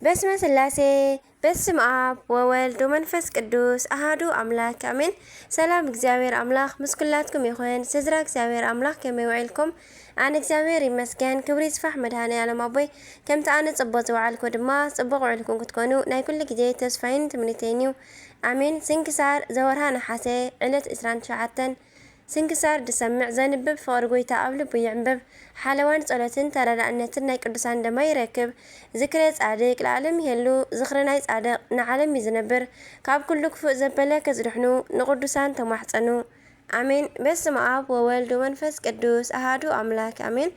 በስመ ስላሴ፣ በስም ኣብ ወወልድ ወመንፈስ ቅዱስ ኣሃዱ ኣምላክ ኣሜን። ሰላም እግዚኣብሔር ኣምላክ ምስ ኩላትኩም ይኹን። ስድራ እግዚኣብሔር ኣምላክ ከመይ ውዒልኩም? ኣነ እግዚኣብሔር ይመስገን፣ ክብሪ ይስፋሕ መድሃኔ ኣለም ኣቦይ። ከምቲ ኣነ ጽቡቅ ዝወዓልኩ ድማ ጽቡቅ ውዕልኩም ክትኮኑ ናይ ኩሉ ግዜ ተስፋይን ትምኒተይን እዩ። ኣሜን። ስንክሳር ዘወርሃ ነሓሰ ዕለት ዕስራን ትሽዓተን። ስንክሳር ድሰምዕ ዘንብብ ፍቕሪ ጎይታ ኣብ ልቡ ይዕንብብ። ሓለዋን ጸሎትን ተረዳእነትን ናይ ቅዱሳን ደማ ይረክብ። ዝክረ ጻድቅ ለዓለም ይሄሉ። ዝኽሪ ናይ ጻድቅ ንዓለም እዩ ዝነብር። ካብ ኩሉ ክፉእ ዘበለ ከዝድሕኑ ንቅዱሳን ተማሕጸኑ። ኣሜን። በስመ ኣብ ወወልድ ወመንፈስ ቅዱስ ኣሃዱ ኣምላክ ኣሜን።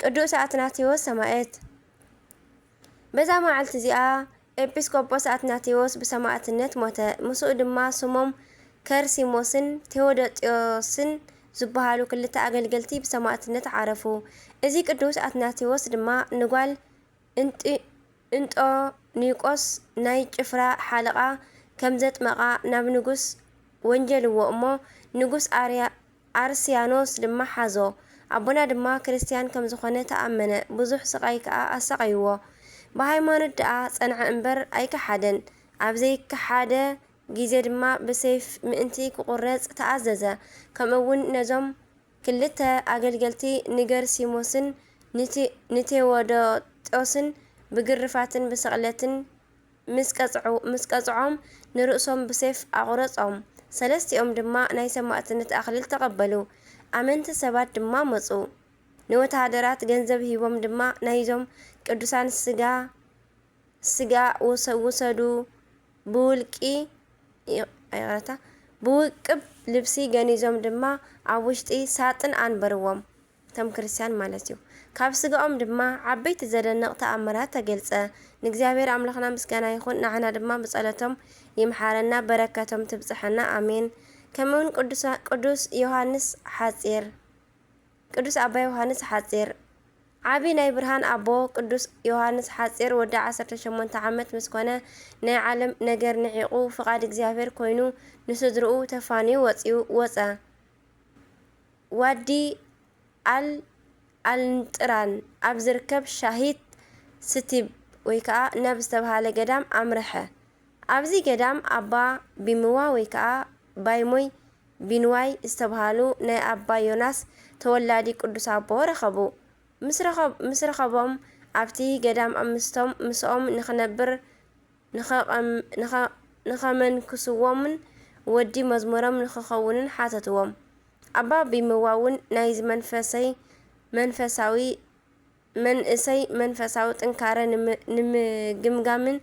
ቅዱስ ኣትናቴዎስ ሰማዕት። በዛ መዓልቲ እዚኣ ኤጲስቆጶስ ኣትናቴዎስ ብሰማዕትነት ሞተ። ምስኡ ድማ ስሞም ከርሲሞስን ቴዎዶጥዮስን ዝበሃሉ ክልተ ኣገልገልቲ ብሰማዕትነት ዓረፉ። እዚ ቅዱስ ኣትናቴዎስ ድማ ንጓል እንጢ-፣ እንጦኒቆስ ናይ ጭፍራ ሓለቓ ከም ዘጥመቓ ናብ ንጉስ ወንጀልዎ እሞ፣ ንጉስ ኣርያ-፣ ኣርስያኖስ ድማ ሓዞ። ኣቦና ድማ ክርስትያን ከም ዝኾነ ተኣመነ፣ ብዙሕ ስቓይ ከኣ ኣሳቐይዎ። ብሃይማኖት ደኣ ጸንዐ እምበር ኣይከሓደን። ኣብ ዘይከሓደ ግዜ ድማ ብሰይፍ ምእንቲ ክቑረጽ ተኣዘዘ። ከምኡ እውን ነዞም ክልተ ኣገልገልቲ ንገርሲሞስን ንቴ-፣ ንቴዎዶጦስን ብግርፋትን ብስቕለትን ምስ ቀጽዑ-፣ ምስ ቀጽዖም ንርእሶም ብሴፍ ኣቑረጾም። ሰለስቲኦም ድማ ናይ ሰማእትነት ኣኽሊል ተቐበሉ። ኣመንቲ ሰባት ድማ መጹ። ንወተሃደራት ገንዘብ ሂቦም ድማ ናይዞም ቅዱሳን ስጋ፣ ስጋ ውሰ-፣ ውሰዱ፣ ብውልቂ፣ ይቕረታ፣ ብውቅብ ልብሲ ገኒዞም ድማ ኣብ ውሽጢ ሳጥን ኣንበርዎም። እቶም ክርስትያን ማለት እዩ። ካብ ስጋኦም ድማ ዓበይቲ ዘደንቕ ተኣምራት ተገልጸ። ንእግዚኣብሔር ኣምላኽና ምስጋና ይኹን፣ ንዓና ድማ ብጸሎቶም ይምሓረና፣ በረከቶም ትብጽሐና። ኣሜን። ከምኡውን ቅዱሳ-፣ ቅዱስ ዮሃንስ ሓጺር፣ ቅዱስ ኣባ ዮሃንስ ሓጺር። ዓቢ ናይ ብርሃን ኣቦ ቅዱስ ዮሃንስ ሓጺር ወዲ ዓሰርተ ሸሞንተ ዓመት ምስ ኮነ፣ ናይ ዓለም ነገር ንዒቑ፣ ፍቓድ እግዚኣብሔር ኮይኑ፣ ንስድርኡ ተፋንዩ ወጺኡ፣ ወጸ። ዋዲ ኣል ኣልንጥራን ኣብ ዝርከብ ሻሂት ስቲብ ወይ ከኣ ነብ ዝተብሃለ ገዳም ኣምርሐ። ኣብዚ ገዳም ኣባ ቢምዋ ወይ ከኣ ባይሞይ ቢንዋይ ዝተብሃሉ ናይ ኣባ ዮናስ ተወላዲ ቅዱስ ኣቦ ረኸቡ። ምስ ረኸብ-፣ ምስ ረኸቦም ኣብቲ ገዳም ምስቶም፣ ምስኦም ንኽነብር ንኸቐም-፣ ንኸ-፣ ንኸመንክስዎምን ወዲ መዝሙሮም ንኽኸውንን ሓተትዎም። ኣባ ቢምዋ እውን ናይዚ መንፈሰይ፣ መንፈሳዊ፣ መንእሰይ መንፈሳዊ ጥንካረ ንመ-፣ ንምግምጋምን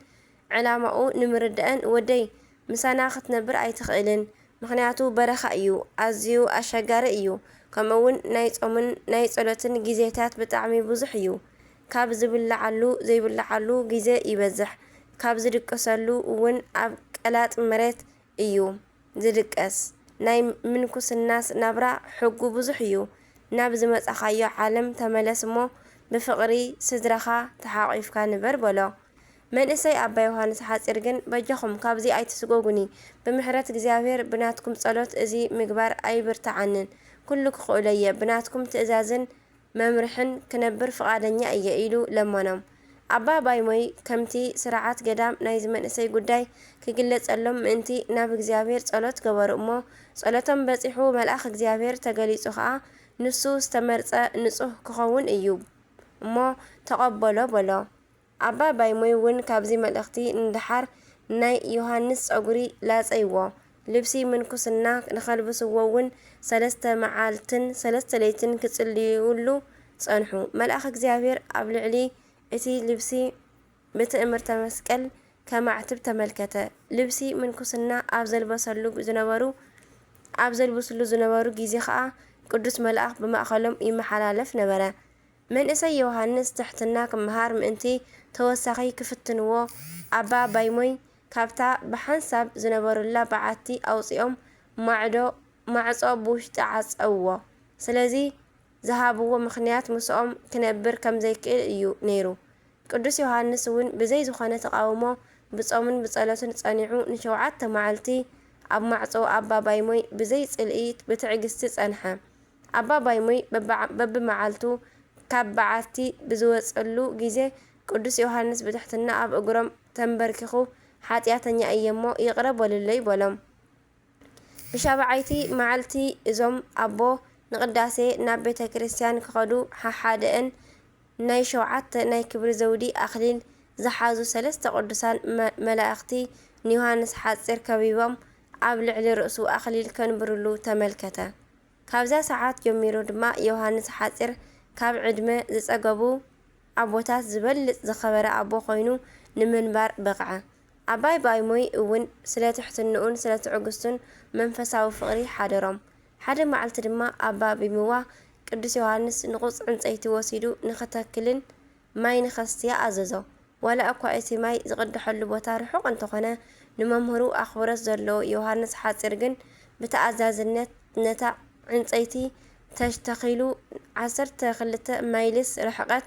ዕላማኡ ንምርዳእን፣ "ወደይ፣ ምሳና ክትነብር ኣይትኽእልን፣ ምኽንያቱ በረኻ እዩ፣ ኣዝዩ ኣሸጋሪ እዩ፣ ከምኡ እውን ናይ ጾምን ናይ ጸሎትን ግዜታት ብጣዕሚ ብዙሕ እዩ። ካብ ዝብልዓሉ ዘይብልዓሉ ግዜ ይበዝሕ፣ ካብ ዝድቅሰሉ እውን ኣብ ቀላጥ መሬት እዩ ዝድቀስ። ናይ ምንኩስናስ ናብራ ሕጉ ብዙሕ እዩ። ናብ ዝመጻኻዮ ዓለም ተመለስ እሞ ብፍቕሪ ስድራኻ ተሓቒፍካ ንበር" በሎ። መንእሰይ ኣባ ዮሃንስ ሓጺር ግን፣ "በጃኹም ካብዚ ኣይትስጎጉኒ፣ ብምሕረት እግዚኣብሔር ብናትኩም ጸሎት እዚ ምግባር ኣይብርትዓንን፣ ኩሉ ክኽእሎ እየ፣ ብናትኩም ትእዛዝን መምርሕን ክነብር ፍቓደኛ እየ" ኢሉ ለመኖም። ኣባ ባይሞይ ከምቲ ስርዓት ገዳም ናይዚ መንእሰይ ጉዳይ ክግለጸሎም ምእንቲ ናብ እግዚኣብሔር ጸሎት ገበሩ እሞ፣ ጸሎቶም በጺሑ መልኣኽ እግዚኣብሔር ተገሊጹ ኸኣ፣ "ንሱ ዝተመርጸ ንጹህ ክኸውን እዩ እሞ ተቐበሎ" በሎ። ኣባ ባይሞይ እውን ካብዚ መልእኽቲ ንደሓር ናይ ዮሃንስ ጸጉሪ ላጸይዎ። ልብሲ ምንኩስና ንኸልብስዎ እውን ሰለስተ መዓልትን ሰለስተ ለይትን ክጽልዩሉ ጸንሑ። መልኣኽ እግዚኣብሔር ኣብ ልዕሊ እቲ ልብሲ ብትእምርተ መስቀል ከማዕትብ ተመልከተ። ልብሲ ምንኩስና ኣብ ዘልበሰሉ ዝነበሩ፣ ኣብ ዘልብስሉ ዝነበሩ ግዜ ኸኣ ቅዱስ መልኣኽ ብማእከሎም ይመሓላለፍ ነበረ። መንእሰይ ዮሃንስ ትሕትና ክመሃር ምእንቲ ተወሳኺ ክፍትንዎ፣ ኣባ ባይሞይ ካብታ ብሓንሳብ ዝነበሩላ በዓቲ ኣውጺኦም ማዕዶ፣ ማዕጾ ብውሽጢ ዓጸውዎ። ስለዚ ዝሃብዎ ምኽንያት ምስኦም ክነብር ከም ዘይክእል እዩ ነይሩ። ቅዱስ ዮሃንስ እውን ብዘይ ዝኾነ ተቓውሞ ብጾምን ብጸሎትን ጸኒዑ ንሸውዓተ መዓልቲ ኣብ ማዕጾ ኣባ ባይሞይ ብዘይ ጽልኢ ብትዕግስቲ ጸንሐ። ኣባ ባይሞይ በብዓ-፣ በብመዓልቱ ካብ በዓቲ ብዝወጸሉ ግዜ ቅዱስ ዮሃንስ ብትሕትና ኣብ እግሮም ተንበርኪኹ፣ ሓጢኣተኛ እየ እሞ ይቕረ በሉለይ በሎም። ብሻብዓይቲ መዓልቲ እዞም ኣቦ ንቅዳሴ ናብ ቤተ ክርስቲያን ክኸዱ፣ ሓሓደአን ናይ ሸውዓተ ናይ ክብሪ ዘውዲ ኣኽሊል ዝሓዙ ሰለስተ ቅዱሳን መ-፣ መላእኽቲ ንዮሃንስ ሓጺር ከቢቦም ኣብ ልዕሊ ርእሱ ኣኽሊል ከንብሩሉ ተመልከተ። ካብዛ ሰዓት ጀሚሩ ድማ ዮሃንስ ሓጺር ካብ ዕድመ ዝጸገቡ ኣቦታት ዝበልጽ ዝኸበረ ኣቦ ኮይኑ ንምንባር በቕዐ። ኣባ ቢሞይ እውን ስለ ትሕትንኡን ስለ ትዕግስቱን መንፈሳዊ ፍቕሪ ሓደሮም። ሓደ መዓልቲ ድማ ኣባ ቢምዋ ቅዱስ ዮሃንስ ንቑጽ ዕንጸይቲ ወሲዱ ንኽተክልን ማይ ንኸስትያ ኣዘዞ። ዋላ እኳ እቲ ማይ ዝቕድሐሉ ቦታ ርሑቕ እንተኾነ፣ ንመምህሩ ኣኽብሮት ዘለዎ ዮሃንስ ሓጺር ግን ብተኣዛዝነት ነታ ዕንጸይቲ ተተኺሉ ዓሰርተ ክልተ ማይልስ ርሕቀት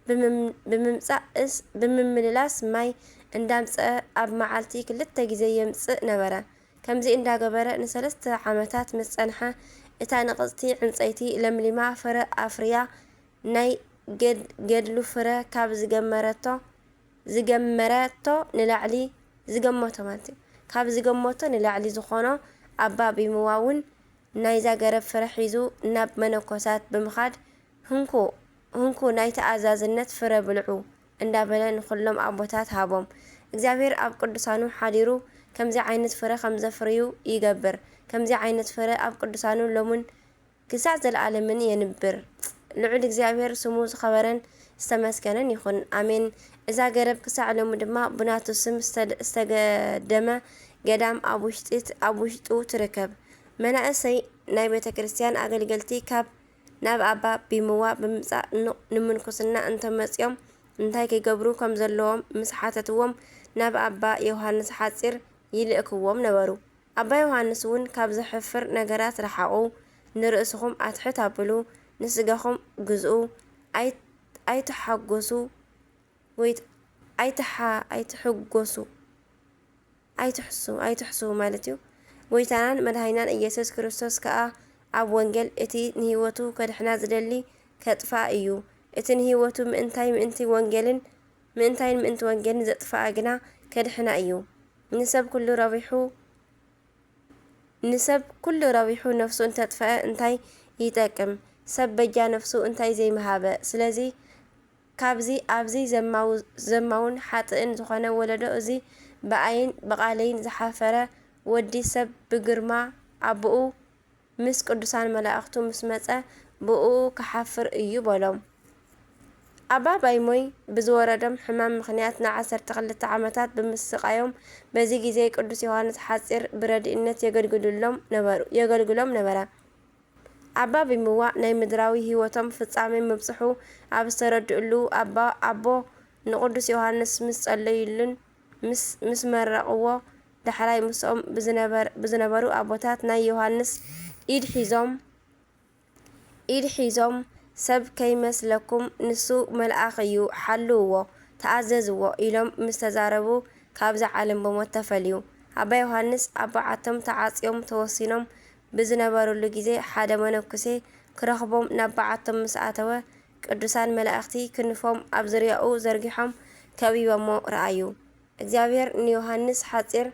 ብምም-፣ ብምምጻእ እስ-፣ ብምምልላስ ማይ እንዳምጸአ ኣብ መዓልቲ ክልተ ግዜ የምጽእ ነበረ። ከምዚ እንዳገበረ ንሰለስተ ዓመታት ምስ ጸንሐ፣ እታ ንቕጽቲ ዕንጸይቲ ለምሊማ ፍረ ኣፍርያ፣ ናይ ገድ-፣ ገድሉ ፍረ ካብ ዝገመረቶ፣ ዝገመረቶ ንላዕሊ፣ ዝገመቶ ማለት እዩ። ካብ ዝገመቶ ንላዕሊ ዝኾኖ ኣባ ቢምዋ እውን ናይዛ ገረብ ፍረ ሒዙ ናብ መነኮሳት ብምኻድ፣ "ህንኩ፣ ህንኩ ናይ ተኣዛዝነት ፍረ ብልዑ" እንዳበለ ንኹሎም ኣቦታት ሃቦም። እግዚኣብሔር ኣብ ቅዱሳኑ ሓዲሩ ከምዚ ዓይነት ፍረ ከም ዘፍርዩ ይገብር። ከምዚ ዓይነት ፍረ ኣብ ቅዱሳኑ ሎምን ክሳዕ ዘለኣለምን የንብር። ልዑል እግዚኣብሔር ስሙ ዝኸበረን ዝተመስገነን ይኹን። ኣሜን። እዛ ገረብ ክሳዕ ሎሚ ድማ ብናቱ ስም ዝተ-፣ ዝተገደመ ገዳም ኣብ ውሽጢ፣ ኣብ ውሽጡ ትርከብ። መናእሰይ ናይ ቤተ ክርስቲያን ኣገልገልቲ ካብ ናብ ኣባ ቢምዋ ብምምጻእ ን-፣ ንምንኩስና እንተመጺኦም እንታይ ክገብሩ ከም ዘለዎም ምስ ሓተትዎም ናብ ኣባ ዮሃንስ ሓጺር ይልእክዎም ነበሩ። ኣባ ዮሃንስ እውን ካብ ዘሕፍር ነገራት ረሓቑ፣ ንርእስኹም ኣትሕት ኣብሉ፣ ንስጋኹም ግዝኡ፣ ኣይ-፣ ኣይትሓጎሱ ወይ ት-፣ ኣይትሓ-፣ ኣይትሕጎሱ፣ ኣይትሕሱ፣ ኣይትሕሱ ማለት እዩ። ጎይታናን መድሃኒናን ኢየሱስ ክርስቶስ ከኣ ኣብ ወንጌል እቲ ንህይወቱ ከድሕና ዝደሊ ከጥፍኣ እዩ። እቲ ንህይወቱ ምእንታይ ምእንቲ ወንጌልን፣ ምእንታይን ምእንቲ ወንጌልን ዘጥፍኣ ግና ከድሕና እዩ። ንሰብ ኩሉ ረቢሑ፣ ንሰብ ኩሉ ረቢሑ ነፍሱ እንተጥፍአ እንታይ ይጠቅም? ሰብ በጃ ነፍሱ እንታይ ዘይምሃበ? ስለዚ ካብዚ ኣብዚ ዘማው-፣ ዘማውን ሓጥእን ዝኾነ ወለዶ እዚ ብኣይን ብቓለይን ዝሓፈረ ወዲ ሰብ ብግርማ ኣቦኡ ምስ ቅዱሳን መላእኽቱ ምስ መጸ ብእኡ ክሓፍር እዩ በሎም። ኣባ ባይሞይ ብዝወረዶም ሕማም ምኽንያት ንዓሰርተ ክልተ ዓመታት ብምስቃዮም፣ በዚ ግዜ ቅዱስ ዮሃንስ ሓጺር ብረድእነት የገልግሉሎም ነበሩ፣ የገልግሎም ነበረ። ኣባ ቢምዋ ናይ ምድራዊ ህይወቶም ፍጻሜ ምብጽሑ ኣብ ዝተረድእሉ፣ ኣባ፣ ኣቦ ንቅዱስ ዮሃንስ ምስ ጸለዩሉን ምስ፣ ምስ መረቕዎ፣ ዳሕራይ ምስኦም ብዝነበር-፣ ብዝነበሩ ኣቦታት ናይ ዮሃንስ ኢድ ሒዞም፣ ኢድ ሒዞም፣ "ሰብ ከይመስለኩም፣ ንሱ መልኣኽ እዩ፣ ሓልውዎ፣ ተኣዘዝዎ" ኢሎም ምስ ተዛረቡ፣ ካብዛ ዓለም ብሞት ተፈልዩ። ኣባ ዮሃንስ ኣብ በዓቶም ተዓጽዮም ተወሲኖም ብዝነበሩሉ ግዜ፣ ሓደ መነኩሴ ክረኽቦም ናብ በዓቶም ምስ ኣተወ፣ ቅዱሳን መላእኽቲ ክንፎም ኣብ ዙርያኡ ዘርጊሖም ከቢቦሞ ረኣዩ። እግዚኣብሔር ንዮሃንስ ሓጺር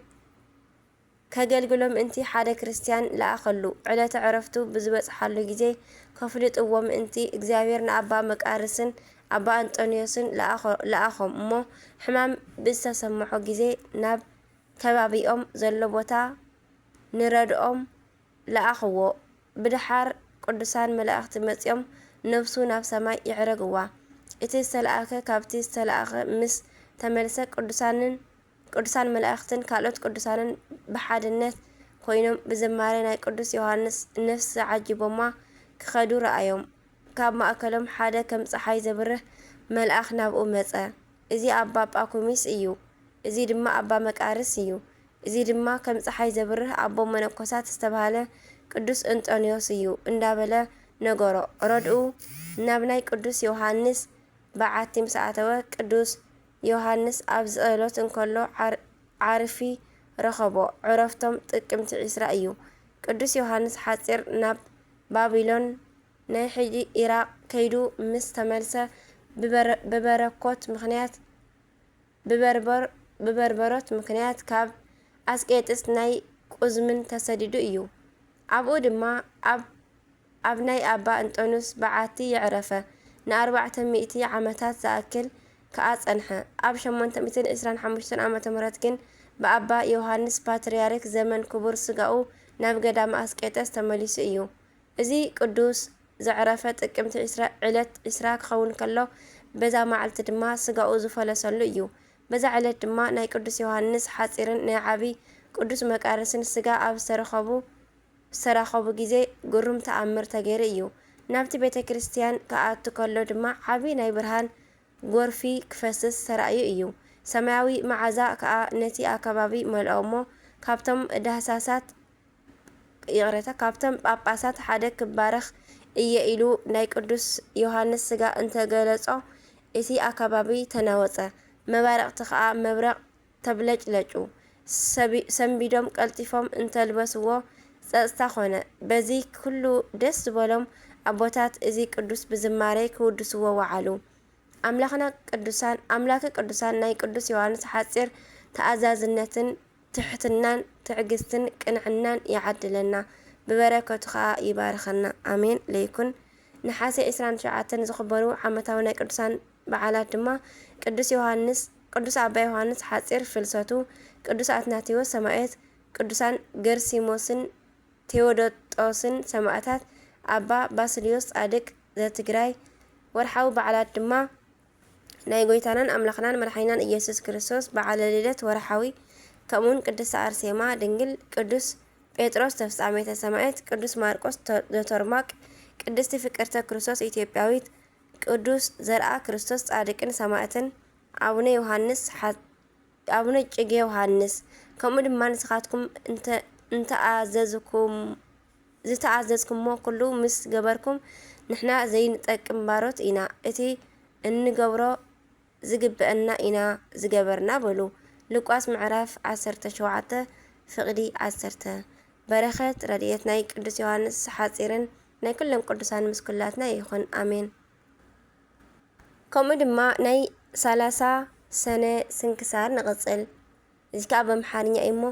ከገልግሎ ምእንቲ ሓደ ክርስትያን ለኣኸሉ። ዕለተ ዕረፍቱ ብዝበጽሓሉ ግዜ ከፍልጥዎ ምእንቲ እግዚኣብሔር ንኣባ መቃርስን ኣባ ኣንጦንዮስን ለኣኸ-፣ ለኣኾም እሞ፣ ሕማም ብዝተሰምዖ ግዜ ናብ ከባቢኦም ዘሎ ቦታ ንረድኦም ለኣኽዎ። ብድሓር ቅዱሳን መላእኽቲ መጺኦም ነፍሱ ናብ ሰማይ የዕረግዋ። እቲ ዝተለኣኸ ካብቲ ዝተለኣኸ ምስ ተመልሰ ቅዱሳንን፣ ቅዱሳን መላእኽትን ካልኦት ቅዱሳንን ብሓድነት ኮይኖም ብዝማሬ ናይ ቅዱስ ዮሃንስ ነፍሲ ዓጂቦማ ክኸዱ ረኣዮም። ካብ ማእከሎም ሓደ ከም ጸሓይ ዘብርህ መልኣኽ ናብኡ መጸ። "እዚ ኣባ ጳኩሚስ እዩ፣ እዚ ድማ ኣባ መቃርስ እዩ፣ እዚ ድማ ከም ጸሓይ ዘብርህ ኣቦ መነኮሳት ዝተባህለ ቅዱስ እንጦንዮስ እዩ" እንዳበለ ነገሮ። ረድኡ ናብ ናይ ቅዱስ ዮሃንስ በዓቲ ምስ ኣተወ፣ ቅዱስ ዮሃንስ ኣብ ጸሎት እንከሎ ዓር-፣ ዓርፊ ረኸቦ። ዕረፍቶም ጥቅምቲ ዒስራ እዩ። ቅዱስ ዮሃንስ ሓጺር ናብ ባቢሎን፣ ናይ ሕጂ ኢራቕ፣ ከይዱ ምስ ተመልሰ፣ ብበረ-፣ ብበረኮት ምኽንያት፣ ብበርበር-፣ ብበርበሮት ምኽንያት ካብ ኣስቄጥስ ናይ ቁዝምን ተሰዲዱ እዩ። ኣብኡ ድማ ኣብ፣ ኣብ ናይ ኣባ እንጦንዮስ በዓቲ የዕረፈ። ንኣርባዕተ ሚእቲ ዓመታት ዝኣክል ከኣ ጸንሐ። ኣብ ሸሞንተ ሚእትን ዕስራን ሓሙሽተን ዓመተ ምህረት ግን ብኣባ ዮሃንስ ፓትርያርክ ዘመን ክቡር ስጋኡ ናብ ገዳመ ኣስቄጠስ ተመሊሱ እዩ። እዚ ቅዱስ ዘዕረፈ ጥቅምቲ ዕስራ፣ ዕለት ዕስራ ክኸውን ከሎ፣ በዛ መዓልቲ ድማ ስጋኡ ዝፈለሰሉ እዩ። በዛ ዕለት ድማ ናይ ቅዱስ ዮሃንስ ሓጺርን ናይ ዓቢ ቅዱስ መቃርስን ስጋ ኣብ ዝተረኸቡ፣ ዝተራኸቡ ግዜ ግሩም ተኣምር ተገይሩ እዩ። ናብቲ ቤተ ክርስቲያን ክኣቱ ከሎ ድማ ዓቢ ናይ ብርሃን ጎርፊ ክፈስስ ተራእዩ እዩ። ሰማያዊ መዓዛ ከኣ ነቲ ኣከባቢ መልኦ እሞ፣ ካብቶም ዳህሳሳት፣ ይቕሬታ፣ ካብቶም ጳጳሳት ሓደ ክባረኽ እየ ኢሉ ናይ ቅዱስ ዮሃንስ ስጋ እንተገለጾ፣ እቲ ኣከባቢ ተናወጸ። መባርቕቲ ከኣ መብረቕ ተብለጭለጩ። ሰቢ-፣ ሰንቢዶም ቀልጢፎም እንተልበስዎ ጸጽታ ኾነ። በዚ ኩሉ ደስ ዝበሎም ኣቦታት እዚ ቅዱስ ብዝማሬ ክውድስዎ ወዓሉ። ኣምላኽና ቅዱሳን፣ ኣምላከ ቅዱሳን ናይ ቅዱስ ዮሃንስ ሓጺር ተኣዛዝነትን ትሕትናን ትዕግስትን ቅንዕናን ይዓድለና፣ ብበረከቱ ኸኣ ይባርኸና። ኣሜን ለይኩን። ነሓሴ ዕስራን ትሽዓተን ዝኽበሩ ዓመታዊ ናይ ቅዱሳን በዓላት ድማ ቅዱስ ዮሃንስ፣ ቅዱስ ኣባ ዮሃንስ ሓጺር ፍልሰቱ፣ ቅዱስ ኣትናቴዎስ ሰማዕት፣ ቅዱሳን ገርሲሞስን ቴዎዶጦስን ሰማዕታት፣ ኣባ ባስልዮስ ጻድቅ ዘትግራይ። ወርሓዊ በዓላት ድማ ናይ ጎይታናን ኣምላኽናን መድሓኒናን ኢየሱስ ክርስቶስ በዓለ ልደት ወርሓዊ፣ ከምኡውን ቅድስቲ ኣርሴማ ድንግል፣ ቅዱስ ጴጥሮስ ተፍጻሜተ ሰማዕት፣ ቅዱስ ማርቆስ ተ-፣ ዘቶርማቅ፣ ቅድስቲ ፍቅርተ ክርስቶስ ኢትዮጵያዊት፣ ቅዱስ ዘርኣ ክርስቶስ ጻድቅን ሰማዕትን፣ ኣቡነ ዮሃንስ ሓ-፣ ኣቡነ እጨጌ ዮሃንስ፣ ከምኡ ድማ ንስኻትኩም እንተ-፣ እንተኣዘዝኩም-፣ ዝተኣዘዝኩሞ ኩሉ ምስ ገበርኩም፣ ንሕና ዘይንጠቅም ባሮት ኢና፣ እቲ እንገብሮ ዝግበአና ኢና ዝገበርና በሉ። ሉቃስ ምዕራፍ ዓሰርተ ሸውዓተ ፍቕዲ ዓሰርተ። በረኸት ረድኤት ናይ ቅዱስ ዮሃንስ ሓጺርን ናይ ኩሎም ቅዱሳን ምስ ኩላትና ይኹን። ኣሜን። ከምኡ ድማ ናይ ሰላሳ ሰነ ስንክሳር ንቕጽል። እዚ ከኣ በምሓርኛ እዩ እሞ፣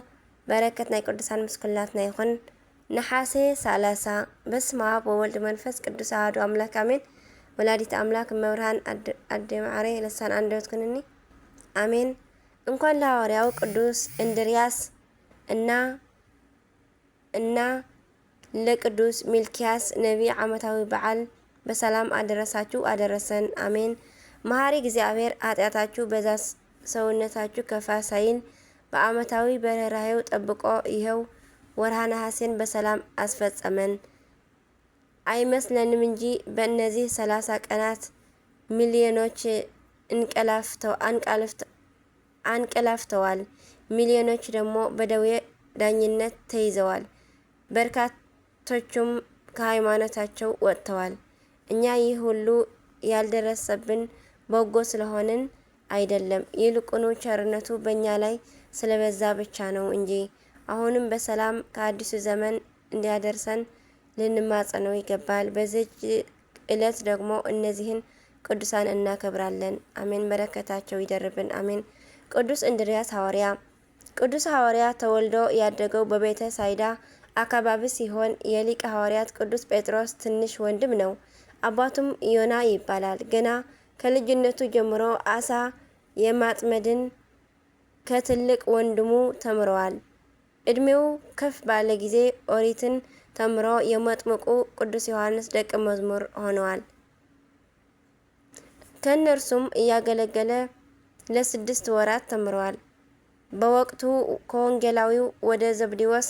በረከት ናይ ቅዱሳን ምስ ኩላትና ይኹን። ነሓሴ ሰላሳ። በስመ ኣብ ወወልድ መንፈስ ቅዱስ ኣሐዱ ኣምላክ ኣሜን። ወላዲት ኣምላክ እመብርሃን ኣደ-፣ ኣደ ማዕረ ልሳን ኣንደበት ኩንኒ። ኣሜን። እንኳን ለሐዋርያው ቅዱስ እንድርያስ እና፣ እና ለቅዱስ ሚልኪያስ ነቢ ዓመታዊ በዓል በሰላም ኣደረሳችሁ ኣደረሰን። ኣሜን። መሐሪ እግዚኣብሔር ኃጢአታችሁ በዛ ሰውነታችሁ ከፋ ሳይል በዓመታዊ በርህራሄው ጠብቆ ይኸው ወርሃ ነሐሴን በሰላም ኣስፈጸመን። አይመስለንም እንጂ በእነዚህ ሰላሳ ቀናት ሚሊዮኖች እንቀላፍተው-፣ አንቀልፍት-፣ አንቀላፍተዋል። ሚሊዮኖች ደግሞ በደዌ ዳኝነት ተይዘዋል። በርካቶቹም ከሃይማኖታቸው ወጥተዋል። እኛ ይህ ሁሉ ያልደረሰብን በጎ ስለሆንን አይደለም፣ ይልቁኑ ቸርነቱ በእኛ ላይ ስለበዛ ብቻ ነው እንጂ። አሁንም በሰላም ከአዲሱ ዘመን እንዲያደርሰን ልንማጸነው ይገባል። በዚች ዕለት ደግሞ እነዚህን ቅዱሳን እናከብራለን። አሜን። በረከታቸው ይደርብን። አሜን። ቅዱስ እንድርያስ ሐዋርያ። ቅዱስ ሐዋርያ ተወልዶ ያደገው በቤተ ሳይዳ አካባቢ ሲሆን የሊቀ ሐዋርያት ቅዱስ ጴጥሮስ ትንሽ ወንድም ነው። አባቱም ዮና ይባላል። ገና ከልጅነቱ ጀምሮ አሳ የማጥመድን ከትልቅ ወንድሙ ተምረዋል። እድሜው ከፍ ባለ ጊዜ ኦሪትን ተምሮ የመጥምቁ ቅዱስ ዮሐንስ ደቀ መዝሙር ሆነዋል። ከእነርሱም እያገለገለ ለስድስት ወራት ተምረዋል። በወቅቱ ከወንጌላዊው ወደ ዘብዴዎስ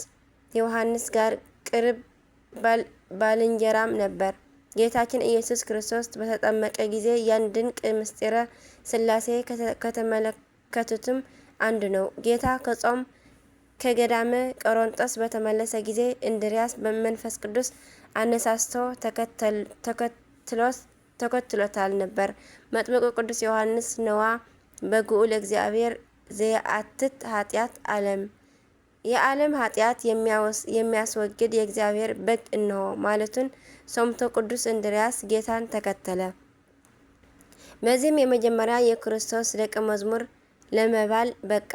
ዮሐንስ ጋር ቅርብ ባል-፣ ባልንጀራም ነበር። ጌታችን ኢየሱስ ክርስቶስ በተጠመቀ ጊዜ ያን ድንቅ ምስጢረ ሥላሴ ከተ-፣ ከተመለከቱትም አንዱ ነው። ጌታ ከጾም ከገዳመ ቆሮንጦስ በተመለሰ ጊዜ እንድርያስ በመንፈስ ቅዱስ አነሳስቶ ተከተል-፣ ተከትሎት-፣ ተከትሎታል ነበር። መጥምቁ ቅዱስ ዮሐንስ ነዋ በግኡ ለእግዚአብሔር ዘየአትት ኃጢአት ዓለም፣ የዓለም ኃጢአት የሚያወስ-፣ የሚያስወግድ የእግዚአብሔር በግ እነሆ ማለቱን ሰምቶ ቅዱስ እንድርያስ ጌታን ተከተለ። በዚህም የመጀመሪያ የክርስቶስ ደቀ መዝሙር ለመባል በቃ።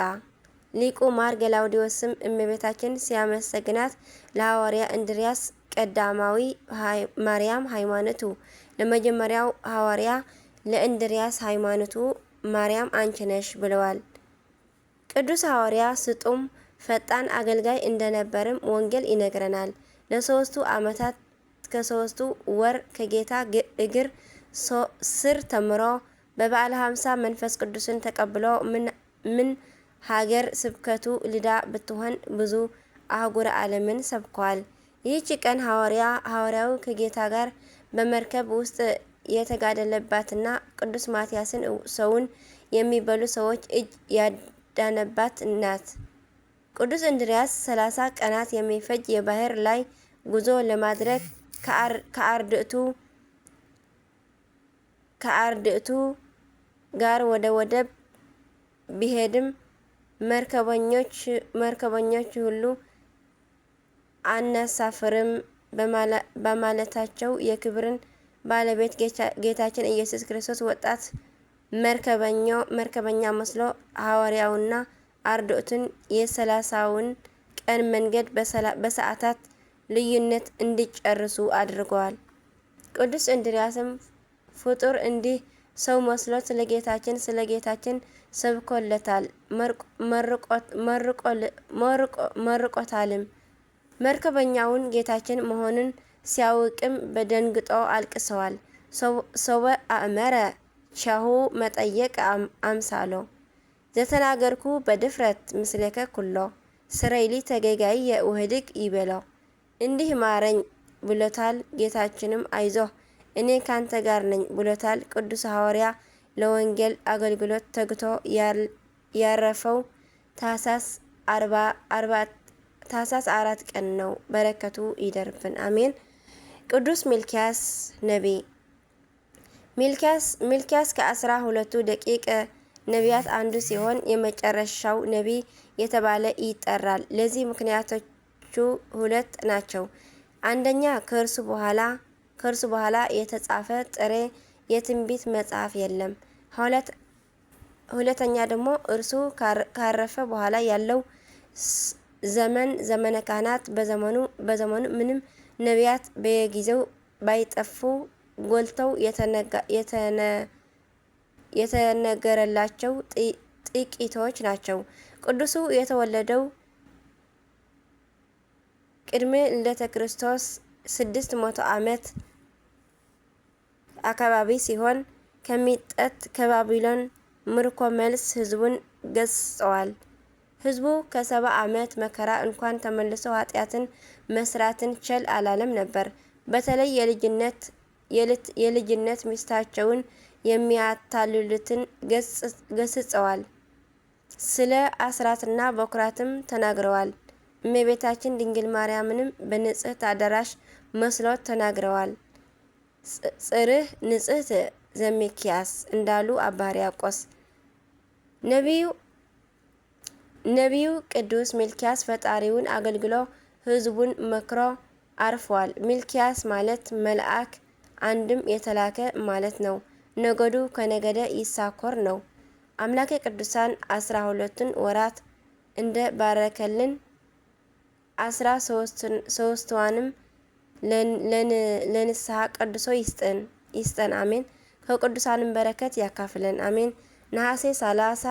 ሊቁ ማር ገላውዲዮስም እመቤታችን ሲያመሰግናት ለሐዋርያ እንድርያስ ቀዳማዊ ማርያም ሃይማኖቱ፣ ለመጀመሪያው ሐዋርያ ለእንድርያስ ሃይማኖቱ ማርያም አንቺ ነሽ ብለዋል። ቅዱስ ሐዋርያ ስጡም ፈጣን አገልጋይ እንደነበርም ወንጌል ይነግረናል። ለሶስቱ ዓመታት ከሶስቱ ወር ከጌታ እግር ስር ተምሮ በበዓለ ሀምሳ መንፈስ ቅዱስን ተቀብሎ ምን ሀገር ስብከቱ ልዳ ብትሆን ብዙ አህጉረ ዓለምን ሰብኳል። ይህች ቀን ሐዋርያ ሐዋርያው ከጌታ ጋር በመርከብ ውስጥ የተጋደለባትና ቅዱስ ማትያስን ሰውን የሚበሉ ሰዎች እጅ ያዳነባት ናት። ቅዱስ እንድርያስ ሠላሳ ቀናት የሚፈጅ የባህር ላይ ጉዞ ለማድረግ ከአር- ከአርድእቱ ከአርድእቱ ጋር ወደ ወደብ ቢሄድም መርከበኞች መርከበኞች ሁሉ አናሳፍርም በማለታቸው የክብርን ባለቤት ጌታችን ኢየሱስ ክርስቶስ ወጣት መርከበኞ መርከበኛ መስሎ ሐዋርያውና አርድእቱን የሰላሳውን ቀን መንገድ በሰዓታት ልዩነት እንዲጨርሱ አድርገዋል። ቅዱስ እንድርያስም ፍጡር እንዲህ ሰው መስሎት ስለ ጌታችን ስለ ጌታችን ሰብኮለታል፣ መርቆታልም። መርከበኛውን ጌታችን መሆኑን ሲያውቅም በደንግጦ አልቅሰዋል። ሶበ አእመረ ቻሁ መጠየቅ አምሳሎ ዘተናገርኩ በድፍረት ምስሌከ ኩሎ ስረይሊ ተገጋይ የውህድግ ይበሎ። እንዲህ ማረኝ ብሎታል። ጌታችንም አይዞህ እኔ ካንተ ጋር ነኝ ብሎታል። ቅዱስ ሐዋርያ ለወንጌል አገልግሎት ተግቶ ያረፈው ታህሳስ አርባ ታህሳስ አራት ቀን ነው። በረከቱ ይደርብን አሜን። ቅዱስ ሚልኪያስ ነቢይ። ሚልኪያስ ሚልኪያስ ከአስራ ሁለቱ ደቂቀ ነቢያት አንዱ ሲሆን የመጨረሻው ነቢይ የተባለ ይጠራል። ለዚህ ምክንያቶቹ ሁለት ናቸው። አንደኛ ከእርሱ በኋላ ከእርሱ በኋላ የተጻፈ ጥሬ የትንቢት መጽሐፍ የለም። ሁለተኛ ደግሞ እርሱ ካረፈ በኋላ ያለው ዘመን ዘመነ ካህናት በዘመኑ በዘመኑ ምንም ነቢያት በየጊዜው ባይጠፉ ጎልተው የተነገረላቸው ጥቂቶች ናቸው። ቅዱሱ የተወለደው ቅድመ ልደተ ክርስቶስ ስድስት መቶ ዓመት አካባቢ ሲሆን ከሚጠት ከባቢሎን ምርኮ መልስ ህዝቡን ገስጸዋል። ህዝቡ ከሰባ ዓመት መከራ እንኳን ተመልሶ ኃጢአትን መስራትን ቸል አላለም ነበር። በተለይ የልጅነት የልጅነት ሚስታቸውን የሚያታልሉትን ገስጸዋል። ስለ አስራትና በኩራትም ተናግረዋል። እመቤታችን ድንግል ማርያምንም በንጽሕት አዳራሽ መስሎ ተናግረዋል። ጽርህ ንጽሕት ዘሚክያስ እንዳሉ አባ ሕርያቆስ ነቢዩ ነቢዩ ቅዱስ ሚልኪያስ ፈጣሪውን አገልግሎ ህዝቡን መክሮ አርፏል። ሚልኪያስ ማለት መልአክ አንድም የተላከ ማለት ነው። ነገዱ ከነገደ ይሳኮር ነው። አምላከ ቅዱሳን አስራ ሁለቱን ወራት እንደ ባረከልን አስራ ሶስቷንም ለንስሐ ቀድሶ ይስጠን ይስጠን አሜን። ከቅዱሳንም በረከት ያካፍለን አሜን። ነሐሴ ሠላሳ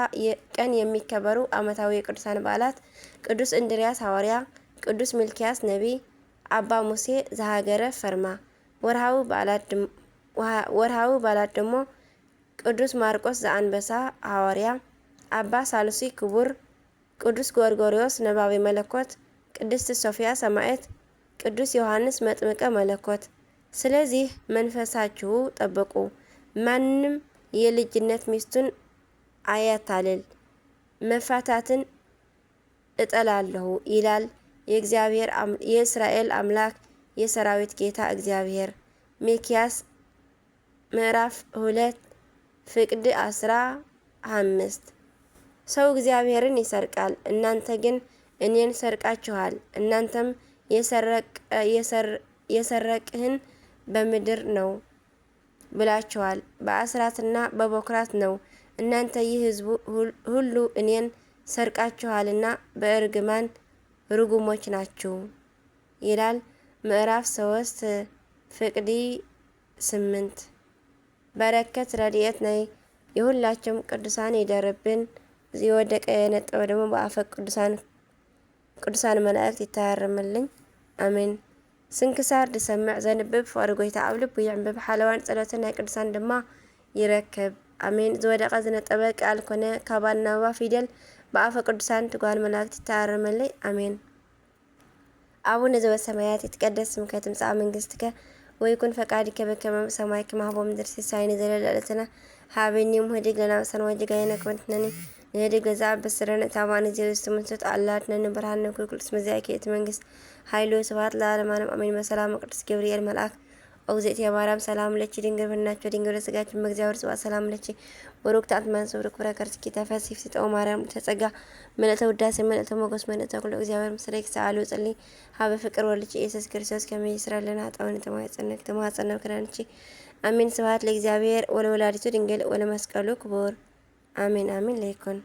ቀን የሚከበሩ ዓመታዊ የቅዱሳን በዓላት ቅዱስ እንድርያስ ሐዋርያ፣ ቅዱስ ሚልኪያስ ነቢይ፣ አባ ሙሴ ዘሀገረ ፈርማ። ወርሃዊ በዓላት ወርሃዊ በዓላት ደግሞ ቅዱስ ማርቆስ ዘአንበሳ ሐዋርያ፣ አባ ሳሉሲ ክቡር፣ ቅዱስ ጎርጎርዮስ ነባቤ መለኮት፣ ቅድስት ሶፊያ ሰማዕት፣ ቅዱስ ዮሐንስ መጥምቀ መለኮት። ስለዚህ መንፈሳችሁ ጠብቁ። ማንም የልጅነት ሚስቱን አያታልል። መፋታትን እጠላለሁ ይላል የእግዚአብሔር የእስራኤል አምላክ የሰራዊት ጌታ እግዚአብሔር። ሚክያስ ምዕራፍ ሁለት ፍቅድ አስራ አምስት ሰው እግዚአብሔርን ይሰርቃል፣ እናንተ ግን እኔን ሰርቃችኋል። እናንተም የሰረቅህን በምድር ነው ብላችኋል፣ በአስራትና በበኩራት ነው። እናንተ ይህ ሕዝቡ ሁሉ እኔን ሰርቃችኋልና በእርግማን ርጉሞች ናችሁ ይላል። ምዕራፍ ሶስት ፍቅዲ ስምንት። በረከት ረድኤት ናይ የሁላችም ቅዱሳን ይደርብን። ዝወደቀ የነጠበ ደግሞ በአፈ ቅዱሳን ቅዱሳን መላእክት ይታረምልኝ። አሜን። ስንክሳር ድሰምዕ ዘንብብ ፍቕሪ ጎይታ ኣብ ልቡ ይዕንብብ። ሓለዋን ጸሎትን ናይ ቅዱሳን ድማ ይረክብ። አሜን። ዝወደቀ ዝነጠበ ቃል ኮነ ካብ ኣናባባ ፊደል በአፈ ቅዱሳን ትጓን መላእክት ይታረምልኝ። አሜን። አቡነ ዘበሰማያት ይትቀደስ ስምከ ትምጻእ መንግስትከ ወይኩን ፈቃድከ በከመ በሰማይ ከማሁ በምድር። ሲሳይነ ዘለለ ዕለትነ ሀበኒ ዮም ህድግ ለነ አበሳነ ወጌጋየነ ከመ ንሕነኒ ንህድግ ለዘአበሰ ለነ ኢታብአነ እግዚኦ ውስተ መንሱት አላ አድነኒ ብርሃን ነግር ቅዱስ መዚያኪ እቲ መንግስት ኃይሉ ስብሐት ለዓለመ ዓለም አሜን። በሰላም ቅዱስ ገብርኤል መልአክ ኦግዝእትየ ማርያም ሰላም ለኪ ድንግል በድናኪ ድንግል በስጋኪ እመ እግዚአብሔር ጽባኦት ሰላም ለኪ ብሩክት አንቲ እምአንስት ብሩክ ፍሬ ከርሥኪ ተፈሥሒ ፍሥሕት ኦ ማርያም ተጸጋ ምልእተ ውዳሴ ምልእተ ሞገስ ምልእተ ኩሉ እግዚአብሔር ምስሌኪ ሰአሊ ወጸሊ ሀበ ፍቅር ወልድኪ ኢየሱስ ክርስቶስ ከመ ይስረይ ለነ ኃጣውኢነ ተማጸነኪ ተማጸነኪ ኪዳንኪ አሜን። ስብሐት ለእግዚአብሔር ወለወላዲቱ ድንግል ወለመስቀሉ ክቡር አሜን አሜን ለይኩን።